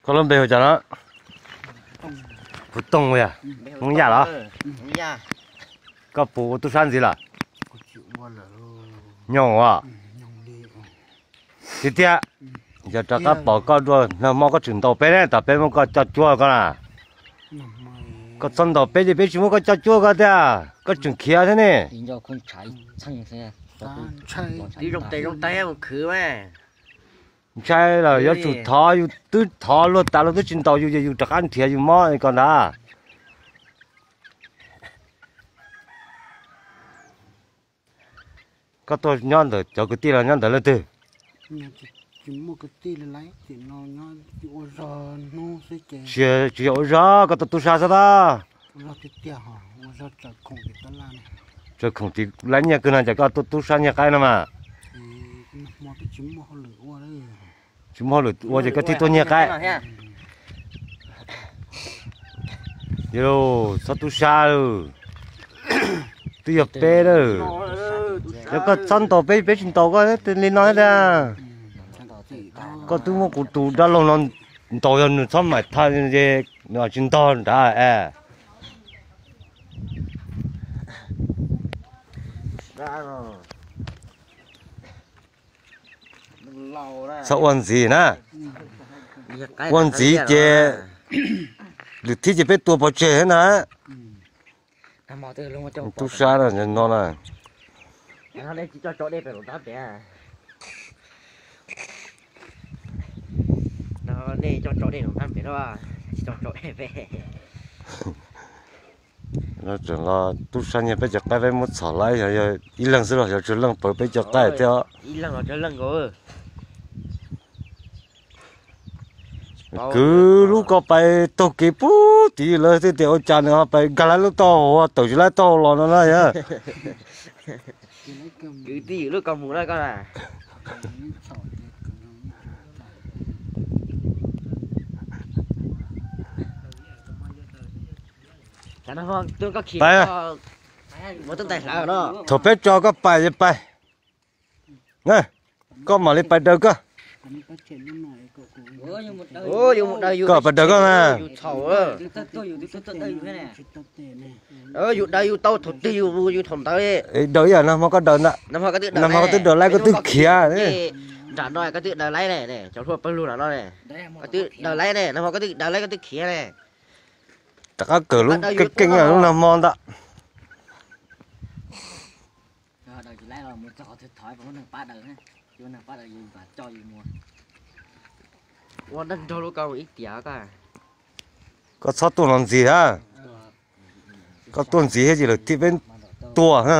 Koj lub npe hu cas no? Puv Tooj yog Hmoob Yaj los? Koj puas ua tub sab ntxiv lawm? Nyob ua tiag tiag. Yog rov qab pom koj dua nag hmo koj tseem ntaus peb ne, tas peb muab koj coj cuag koj na. Koj txhob ntaus peb ces peb tsis muab koj coj cuag koj tiag, koj tseem khiav thiab ne. Ntshai lawm yuav tsum thov, yus twb thov luag tas luag twb tsis ntaus yus ces yus rov qab nrhiav yus mob ko ntag. Koj tuaj nyob ntawm cov kwv tij los nyob ntawm leej twg? Tsis yog ua zog, koj tuaj tub sab xwb tab. Tsaws khoom tim laib nyiaj kawg no ces koj tuaj tub sab nyiag qaib no mas. Tsis muaj hauj lwm ua ces koj thiaj tuaj nyiag qaib. Yog txhob tub sab lawm, twb yog peb lawm. Yog koj txhob ntaus peb, peb tsis ntaus koj li no thiab. Koj twb muab kuv tus dab laug no ntaus, yog nws txhob mam thaj ces nws tsis ntog nrad es. Txhob ua ntxiv na. Ua ntxiv ces lwm thib ces peb tua pov tseg thiab na. Tub sab no na. Tub sab nyiag peb cov qaib, peb muab txhom laib, yog ib leeg xwb los yog tsawg leej pawg peb cov qaib thiab. Kwv lub ko pais taug kev pub tid lawv thiaj tias ua cas nws ho pais nkag laib lub taub hau, tawm tsis laib taub hau los no na yog. Kwv tij ywm lub ko mus na koj. Thaum peb tso koj pais ces pais, koj mam li pais daws koj. Koj pais daws koj na. Yus daws yus tau thaum twg yus thaum ntawd. Daws ib yam nag hmo koj daws ntag, nag hmo koj twb daws laib koj twb khiav. Nram no koj twb daws laib ne, cov hluas pawg lug nram no ne, koj twb daws laib ne, nag hmo koj twb daws laib koj twb khiav ne. Rov qab kawm lub keej keej lub nag hmo ntag. Ua neeg nrog lub ko ib tiam ko. Koj txhob tuaj no ntxiv a. Koj tuaj ntxiv thiab ces lawv thiaj peb tua na.